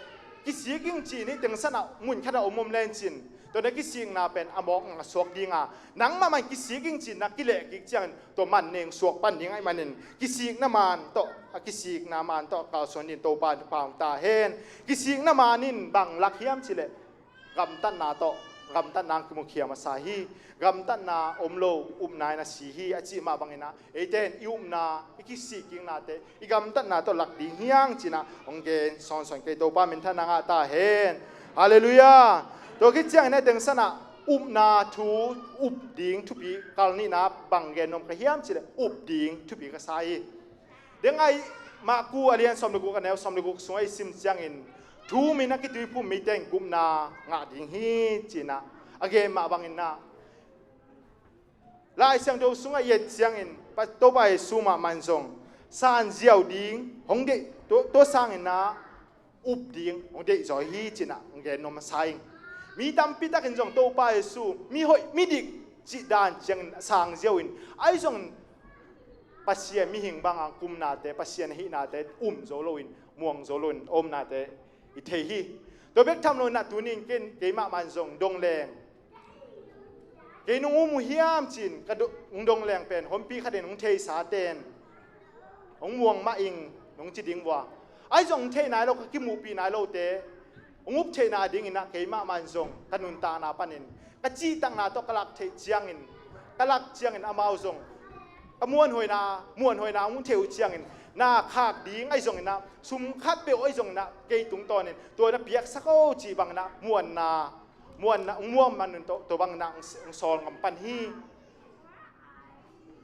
kisik ing ci-in hih teng sanah mun khatah om om lecin, tua na kisikna pen a mawk ngah suak ding a, nangmah man kisik ing ci-in na kileh kik ciangin tua man neng suak pan ding ahih manin, kisikna man tawh, a kisikna man tawh kalsuan dingin Topa in thupha hong ta hen. Kisikna man in bang lak hiam cih leh, gamtatna tawh, gamtatna hong kimukhia masa hi. Gamtatna om lo upna in a si hi, a cih mah bangin ah eite in i upna, i kisik kiknate i gamtatna tawh lak ding hi hang ci-in ah hong gen sawnsawn kei. Topa minthanna ngah ta hen. Halleluiah. Tua khit ciangin ah teng sanah upna thu, up ding thupi kal nihna bang gen nuam ka hiam cih leh, up ding thupi ka sa hi. Deng ai, Maku a lian sawm le guk, a neu sawm le guk sungah i sim ciangin, thu um in a kituiphum mite in gupna ngah ding hi ci-in ah a gen mah bangin ah, Lai Siangtho sungah i et ciangin, Pa, Topa Jesu mahmah in zong sanziau ding hong deih, tua, tua sangin ah up ding hong deihzaw hi ci-in ah hong gen nuam masa ing. Mi tampi takin zong Topa Jesu mihoih midik cih dan ciangin a sangziau in, ahi zongin Pasian mihing banga kumnate, Pasian ahihnate um zo loin, muang zo loin a omnate i thei hi. Tua bek tham loin ah tuni-in ken, kei mahmah in zong dong leng, kei nong um uh hiam ci-in ka do-, hong dong leng pen honpi khatin hong theisate in hong muang mah ing nong ci ding uh a, ahi zong hong thei nai lo, ka kimuhpih nai lote hong up theihna dingin ah kei mahmah in zong ka nuntakna panin ka cihtakna tawh ka lak theih ciangin, ka lak ciangin amau zong ka muanhuaina, muanhuaina hong theih uh ciangin, na khak ding ahi zongin ah, sum khat peuh ahi zongin ah, kei tungtawnin tua na piaksak o cih bangin ah muanna, muanna, hong muan man un tua, tua bangin ah hong, hong sawl ngam pan hi.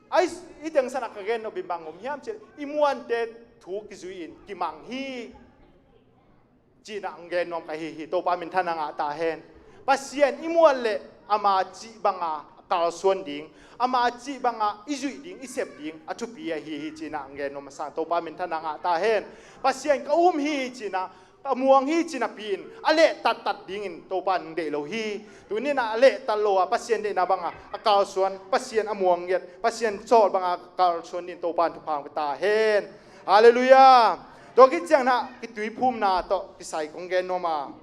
Ahi, hih teng sanah ka gen nop in bang om hiam cih leh, i muante thu kizui-in kimang hi ci-in ah hong gen nuam ka hi hi. Topa minthanna ngah ta hen. Pasian i muan leh ama cih banga kalsuan ding, ama cih banga i zuih ding, i sep ding a thupi ahi hi ci-in ah hong gen nuam a sang. Topa minthanna ngah ta hen. Pasian ka um hi ci-in ah, ka muang hi ci-in ah pi-in a lehtattat dingin Topa in hong deih lo hi. Tuni-in ah a lehtat lo a, Pasian deihna banga a kalsuan, Pasian a muang ngiat, Pasian sawt banga kalsuan dingin Topa in thupha hong pia ta hen. Halleluiah. Tua khit ciangin ah kituiphumna tawh kisai kong gen nuam a,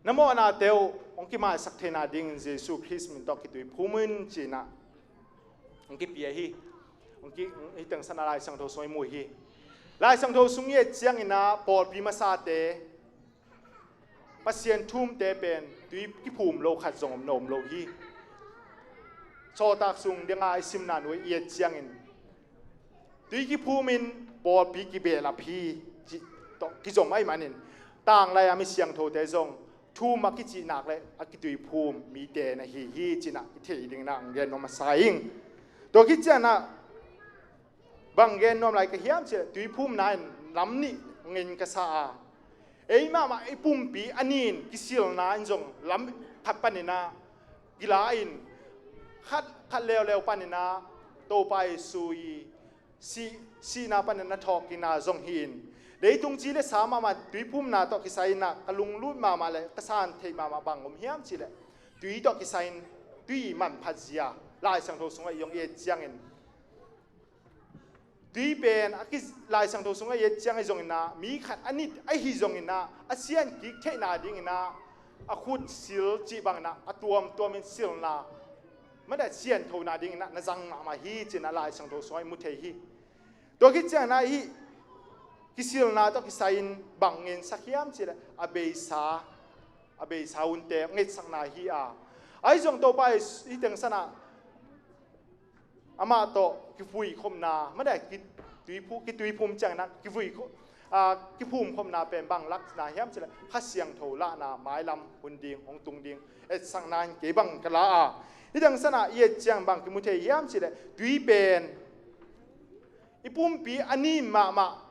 na mawhnate uh hong kimaisak theihna dingin Jesu Khrist min tawh kituiphum un ci-in ah hong kipia hi. Hong ki, hih teng sanah Lai Siangtho sung i mu hi. Lai Siangtho sung i et ciangin ah pawlpi masate, Pasian thu umte pen tui kiphum lo khat zong om na om lo hi. Sawltak sung deng a i simna nuai i et ciangin, tui kiphumin pawlpi kibehlap hi cih tawh kizom ahih manin, tanglai a mi siangthote zong thum a kicihnak le a kituiphum mite na hi hi cinah i theih dingin ah gen nuam a sa ing. Tua khit cianah bang gen nuam lai ka hiam cih leh tuiphumna in lam nih ngin ka sa a, ei mahmah i pumpi a nin kisilna in zong lam khat paninah kila in khat, khat leuleu paninah Topa Jesu i sih, sihna panin a thawhkikna zong hi in, leitung ci le sa mahmah tuiphumna tawh kisai inah ka lunglut mahmah le ka san theih mahmah bang om hiam cih leh tui tawh kisai in tui manphat zia Lai Siangtho sungah i hong et ciangin tui pen a ki, Lai Siangtho sungah i et ciang ahi zongin ah mi khat a nit ahi zongin ah a sian kik theihna dingin ah a khut sil cih bangin ah a tuamtuam in silna mada sianthona dingin ah na zang mahmah hi cinah Lai Siangtho sungah i mu thei hi. Tua khit ciangin ah hih kisilna tawh kisai in bang ngen sak hiam cih leh a beisa, a beisa hunte ngetsakna hi a, ahi zong Topa i, i tengsanah amah tawh kivui khopna mada ki, tuiphu, kituiphum ciangin ah kivui kho, a, kiphum khopna pen bang lakna hiam cih leh Kha Siangtho lahna mailam hun ding hong tung ding etsakna in kei bang ka la a, i tengsanah i et ciang bang kimu thei hiam cih leh tui pen i pumpi a nin mahmah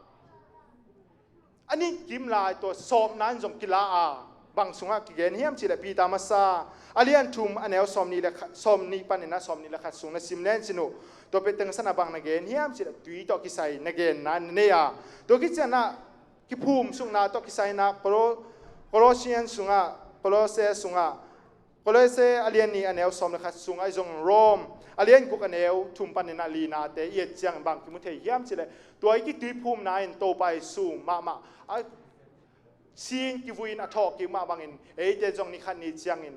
a nin kim lai tua sawpna in zong kila a, bang sungah kigen hiam cih leh Peter masa a lian thum a neu sawmnih le khat, sawmnih panin ah sawmnih le khat sung na sim len sin uh. Tua pen tengsanah bang na gen hiam cih leh tui tawh kisai na genna na nei a, tua khit cianah kiphum sukna tawh kisai inah Colo-, Colossian sungah, Colosse sungah, Colosse a lian nih a neu sawm le khat sungah ahi zong Rome a lian guk a neu thum panin ah linate i et ciang bang kimu thei hiam cih leh tua i kituiphumna in Topa Jesu mahmah a sin kivui in a thawhkik mah bangin eite zong ni khat ni ciangin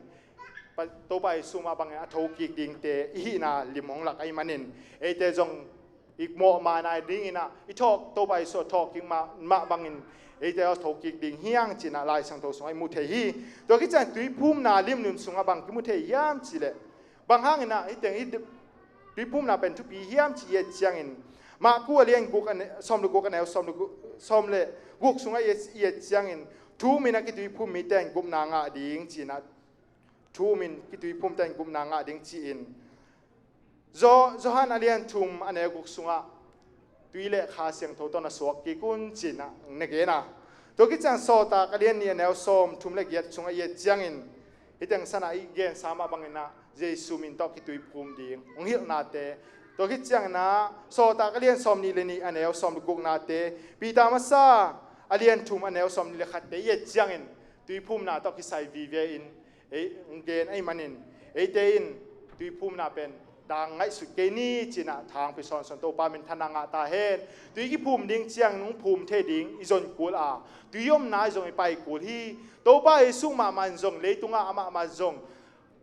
Pa-, Topa Jesu mah bangin a thokik dingte i hihna lim hong lak ahih manin eite zong i mawhmahna dingin ah i thawh, Topa Jesu a thawhkik mah, mah bangin eite a thokik ding hi hang cinah Lai Siangtho sungah i mu thei hi. Tua khit ciang tuiphumna limlim sungah bang kimu thei hiam cih leh bang hangin ah hih teng hih tuiphumna pen thupi hiam cih i et ciangin Marku a lian guk a ne-, sawm le guk a neu sawm le guk, sawm le guk sungah i et, i et ciangin thu um in a kituiphum mite in gupna ngah ding cinah thu um in kituiphumte in gupna ngah ding ci-in Zo-, Johan a lian thum a neu guk sungah tui le Kha Siangtho tawh na suak kik un cinah na gen a. Tua khit ciang Sawltak a lian nih a neu sawm thum le giat sungah i et ciangin hih tengsanah i gensa mah bangin ah Jesu min tawh kituiphum ding hong hilhnate, tua khit ciangin ah Sawltak a lian sawmnih le nih a neu sawm le guknate, Peter masa a lian thum a neu sawmnih le khatte i et ciangin tuiphumna tawh kisai vive in ei hong gen ahih manin eite in tuiphumna pen dang ngaihsut kei ni cinah thangpi sawnsawn Topa minthanna ngah ta hen. Tui kiphum ding ciangin hong phum thei ding i zon kul a, tui omna i zong i pai kul hi. Topa Jesu mahmah in zong leitungah amah mah zong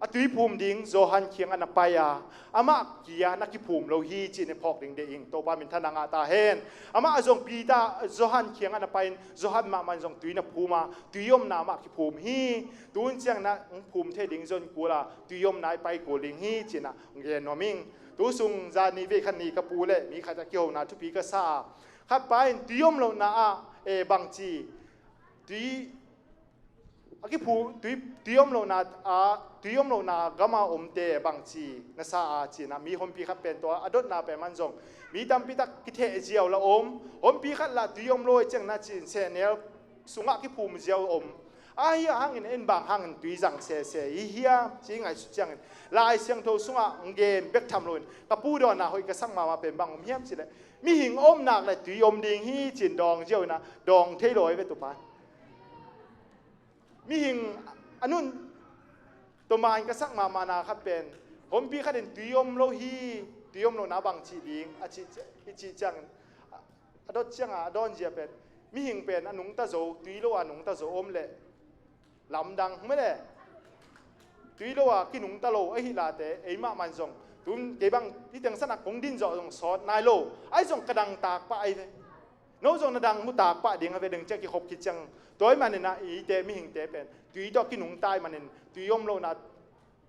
a tuiphum ding Johan kiangah na pai a, amah kia na kiphum lo hi cih na phawk ding deih ing. Topa minthanna ngah ta hen. Amah a zong Peter, Johan kiangah na pai-in Johan mahmah in zong tui na phum a, tui omna amah kiphum hi. Tun ciang na hong phum thei ding zon kul a, tui omna i pai kul ding hi cinah hong gen nuam ing. Tu sung zani vei khat ni ka pu le mi khat a kihona thupi ka sa a, khat pa in tui om lohna ah, e, bangci tui a kiphu, tui, tui om lohna, a, tui om lohna gama omte bangci na sa a cinah mi honpi khat pen tua a dotna pen man zong mi tampi tak kitheh ziau la om. Honpi khat lah tui om lo i ciang na cin sehnel sungah kiphum ziau om. Ahi a hangin en bang hangin tui zang sese hi hiam ci ngaihsut ciangin Lai Siangtho sungah hong gen bek tham loin ka pu dawnna hoih ka sak mahmah pen bang om hiam cih leh mihing omnak le tui om ding hi cin dawng ziau inah dawng thei lo hi ve tupa. Mihing a nun tawmah in ka sak mahmahna khat pen honpi khat in tui om lo hi, tui om lohna bang cih ding a cih, i cih ciangin a dot ciangah a dawnzia pen mihing pen a nungta zo, tui lo a nungta zo om leh lamdang mele. Tui lo a kinungta lo ahi late ei mahmah in zong tun kei bang hih tengsanah kong din zawh zong sawt nai lo ahi zong ka dang takpah ahi ve. No zong na dang mu takpah ding a ve ding ciah kikhop khit ciang tua ahih maninah eite mihingte pen tui tawh kinungta ahih manin tui om lohna,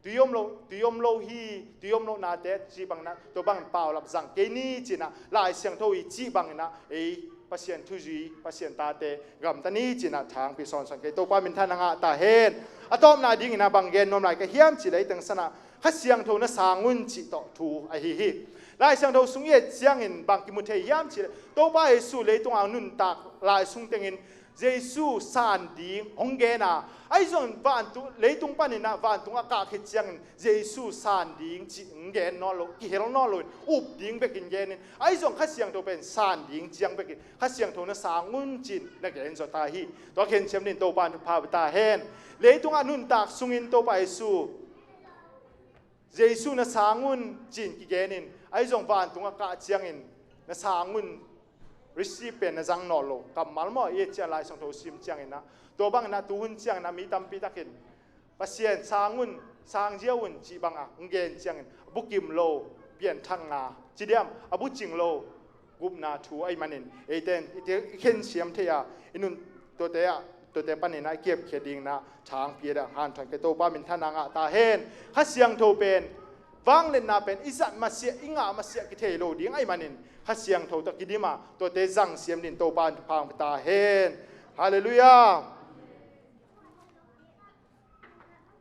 tui om lo, tui om lo hi, tui om lohnate cih banginah tua bangin paulap zang kei ni cinah Lai Siangtho i cih banginah ei Pasian thuzui, Pasian tate gamta ni ci-in ah thangpi sawnsawn kei. Topa minthanna ngah ta hen. A tawpna dingin ah bang gen nuam lai ka hiam cih leh, ei teng sanah Kha Siangtho na sang un cih tawh thu ahi hi. Lai Siangtho sung i et ciangin bang kimu thei hiam cih leh, Topa Jesu leitungah nuntak lai sung tengin Jesu san ding hong gen a, ahi zongin vantung, leitung panin ah vantung a kah khit ciangin Jesu san ding cih hong gen nawn lo, kihel nawn loin up ding bekin genin, ahi zong Kha Siangtho pen san ding ciang bekin Kha Siangtho na sang un ci-in na gen zaw ta hi. Tua khen siam dingin Topa in thupha pia ta hen. Leitungah nuntak sungin Topa Jesu, Jesu na sang un ci-in kigenin, ahi zong vantung a kah ciangin na sang un, receive pen na zang nawn lo. Kammal maw, i et ciang Lai Siangtho sim ciangin ah, tua bangin ah tuhun ciangin ah mi tampi takin Pasian sang un, sang ziau un cih bangah hong gen ciangin a bukim lo pianthakna ci diam, a bucing lo gupna thu ahih manin, eite in i khen siam thei a, i nun tuate ah, tuate panin ah i kiapkhiat dingin ah thangpi a dang hanthawn kei. Topa minthanna ngah ta hen. Kha Siangtho pen, vangliatna pen i zat masiah, i ngah masiah kithei lo ding ahih manin Kha Siangtho tawh kidim a, tuate zang siam dingin Topa in thupha pia ta hen. Halleluiah.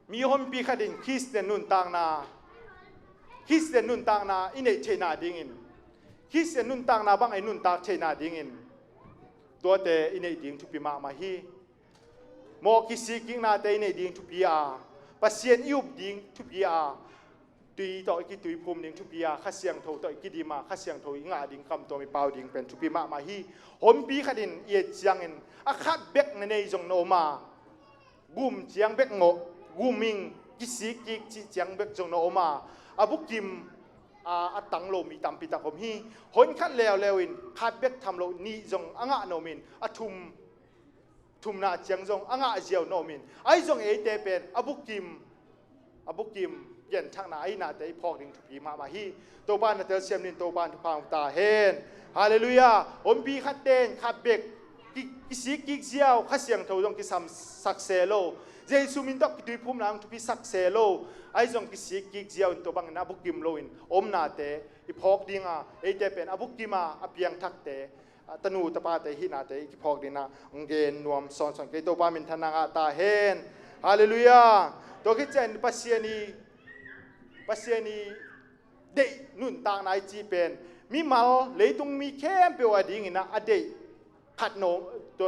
Mi honpi khat in Khristian nuntakna, Khristian nuntakna i neih theihna dingin, Khristian nuntakna bang i nuntak theihna dingin tuate i neih ding thupi mahmah hi. Mawh kisikkiknate i neih ding thupi a, Pasian i up ding thupi a, tui tawh i kituiphum ding thupi a, Kha Siangtho tawh i kidim a, Kha Siangtho i ngah ding, kamtuam i pau ding pen thupi mahmah hi. Honpi khat in i et ciangin a khat bek na nei zong na om a, gum ciang bek ngawh, gum ing, kisikkik cih ciang bek zong na om a, a bukim a, a tang lo mi tampi tak om hi. Hon khat leuleu in khat bek tham lo, nih zong a ngah na om in, a thum, thumna ciang zong a ngah ziau na om in, ahi zong eite pen a bukim, a bukim pianthakna ahihnate i phawk ding thupi mahmah hi. Topa in na telsiam dingin Topa in thupha pia ta hen. Halleluiah. Honpi khat ten khat bek ki, kisikkik ziau, Kha Siangtho zong kisam sak se lo, Jesu min tawh kituiphumna zong thupi sak se lo, ahi zong kisikkik ziau in tua bangin a bukim loin omnate i phawk ding a, eite pen a bukim a, a piangthakte, a tanu tapate hihnate i kiphawk dingin ah hong gen nuam sawnsawn kei. Topa minthanna ngah ta hen. Halleluiah. Tua khit ciangin Pasian i, Pasian i deih nuntakna i cih pen mimal, leitung mi khempeuh a dingin ah a deih khat na,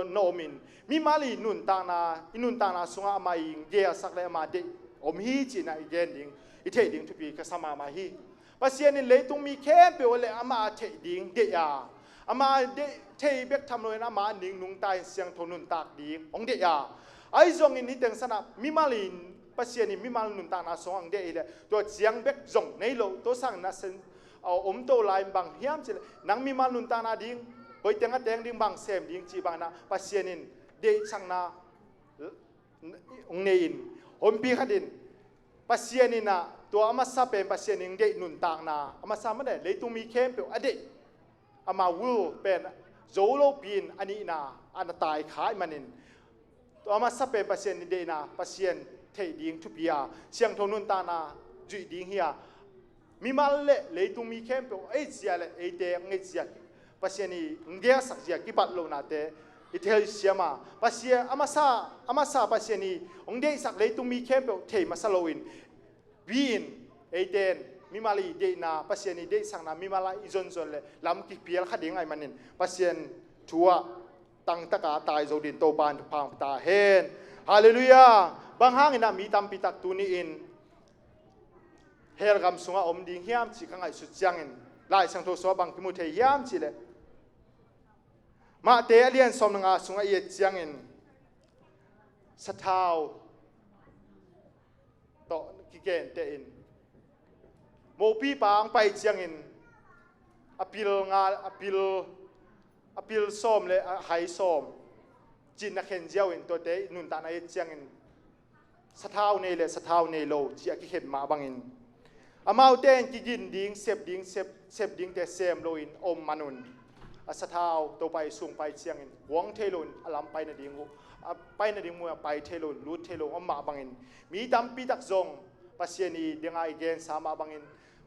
na om in, mimal i nuntakna, i nuntakna sungah amah i gelsak le amah deih om hi ci-in ah i gen ding, i theih ding thupi ka sa mahmah hi. Pasian in leitung mi khempeuh le amah a theih ding deih a, amah deih, thei bek tham loin amah a ning nungta in siangtho nuntak ding hong deih a, ahi zongin hih teng sanah mimal in, Pasian in mimal nuntakna sungah hong deih hileh tua ciang bek zong nei lo, tua sangin ah sen, a, om to lai in bang hiam cih leh nang mimal nuntakna ding, koi teng a teng ding, bang sem ding cih bangin ah Pasian in deihsakna hong nei in, honpi khat in Pasian in ah tua a masa pen Pasian in hong deih nuntakna, a masa mah leh leitung mi khempeuh a deih, ama will pen zo lopi in a nihna a na tai kha ahih manin, tua a masa pen Pasian in deihna, Pasian theih ding thupi a, siangtho nuntakna zuih ding hi a, mimal le leitung mi khempeuh a it zia le eite hong it zia, Pasian i hong gelsak zia kibat lohnate i theisiam a, Pasian a masa, a masa Pasian i hong deihsak leitung mi khempeuh thei masa loin, pi-in eite in mimal i deihna, Pasian i deihsakna mimal ah i zonzon le lam kipial kha ding ahih manin Pasian thu ah tangtaka tai zo dingin Topa in thupha pia ta hen. Halleluiah. Bang hangin ah mi tampi tak tuni-in hell gam sungah om ding hiam cih ka ngaihsut ciangin, Lai Siangtho sungah bang kimu thei hiam cih leh, Matthai a lian sawm le nga sungah i et ciangin sathau tawh kikenteh in, mopipa hong pai ciangin a pil nga, a pil, a pil sawm le a hai sawm ci-in na khen ziau in, tuate i nuntakna i et ciangin sathau nei le sathau nei lo ci a kikhen mah bangin, amaute in kigin ding, sep ding, sep, sep dingte sem loin a om man un, a sathau Topa Jesu hong pai ciangin kuang thei loin a lam pai nading uh, a pai nading mun ah pai thei loin, lut thei lo a om mah bangin, mi tampi tak zong Pasian i dinga i gensa mah bangin,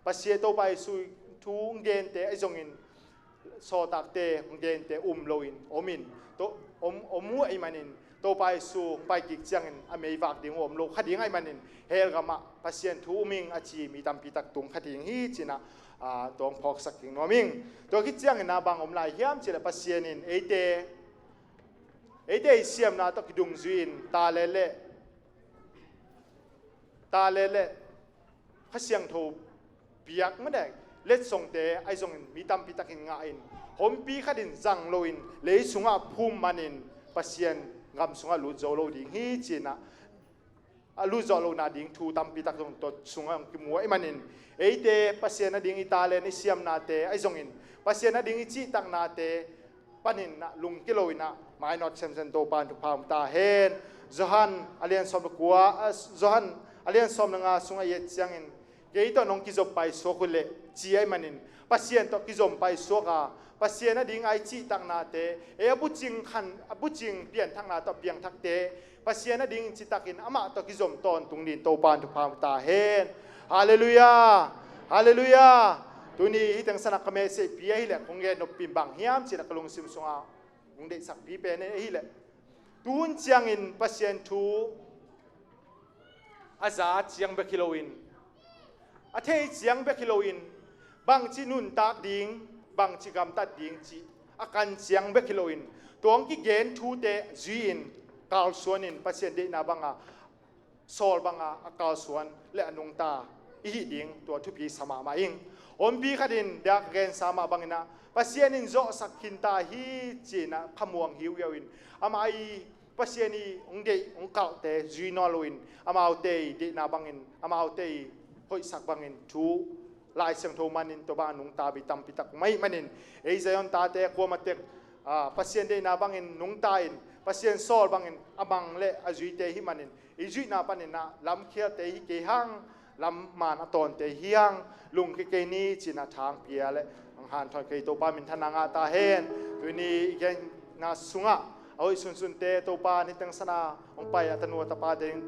Pasian Topa Jesu thu hong gente ahi zongin sawltakte hong gente um loin om in, to, om, om uh ahih manin, Topa Jesu hong pai kik ciangin a meivak ding uh om lo kha ding ahih manin, hell gamah Pasian thu um ing a ci mi tampi tak tung kha ding hi ci-in ah, tua hong phawksak kik nuam ing. Tua khit ciangin ah bang om lai hiam cih leh Pasian in eite, eite i siamna tawh kidungzui in, talent le, talent le Kha Siangtho piak mah dek letsongte ahi zongin mi tampi takin ngah in, hompi khat in zang loin lei sungah phum manin Pasian gam sungah lut zo lo ding hi ci-in ah, a lut zawh lohna ding thu tampi tak zong tua sungah hong kimu ahih manin, eite Pasian ading i talent, i siamnate ahi zongin, Pasian ading i cihtaknate panin ah lungkia loin ah mainawt semsem Topa in thupha hong ta hen. Johan a lian sawm le kua, ah, Johan a lian sawm le nga sungah i et ciangin, kei tawh nong kizom paisuak uh leh ci ahih manin, Pasian tawh kizom paisuak a, Pasian ading a i cihtaknate, ei a bucing khan, a bucing pianthakna tawh piangthakte, Pasian adingin citakin amah tawh kizom tawntung dingin Topa in thupha hong ta hen. Halleluiah. Halleluiah. Tuni hih teng sanah ka message pi ahih leh kong gen nop pen bang hiam cih leh ka lungsim sungah hong deihsakpi pen ahih leh, tu hun ciangin Pasian thu a za ciang bek hi loin, a thei ciang bek hi loin, bangci nuntak ding, bangci gamtat ding cih a kan ciang bek hi loin, tua hong kigen thute zui-in, kalsuanin, Pasian deihna banga, sawl banga a kalsuan le a nungta i hih ding tua thupi sa mahmah ing. Ompi khatin dak gensa mah bangin ah, Pasian in zawhsak khinta hi ci-in ah khamuang hiuhiau in, amah i Pasian i hong deih hong kalhte zui nawn loin, amaute i deihna bangin, amaute i hoihsak bangin thu Lai Siangtho manin tua bang a nungta mi tampi tak om ahih manin, ei Zion tate kuamah tek, ah, Pasian deihna bangin nungta in, Pasian sawl bangin a mang le a zuite hih manin, i zuihna panin ah lamkhialte hi kei hang, lam man a tawnte hi hang, lungkia kei ni ci-in ah thangpia le hong hanthawn kei Topa minthanna ngah ta hen. Tuni i genna sungah a hoih sunsunte Topa in hih teng sanah hong pai a tanu a tapate ding,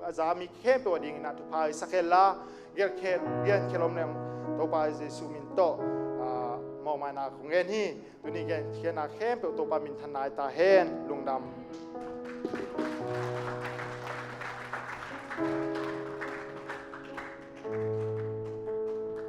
a za mi khempeuh adingin ah thupha i sak hen la, giatkhiat, giankhiat om leng Topa Jesu min tawh, ah, mawhmaina kong ngen hi. Tuni genkhiatna khempeuh Topa minthanna hi ta hen. Lungdam.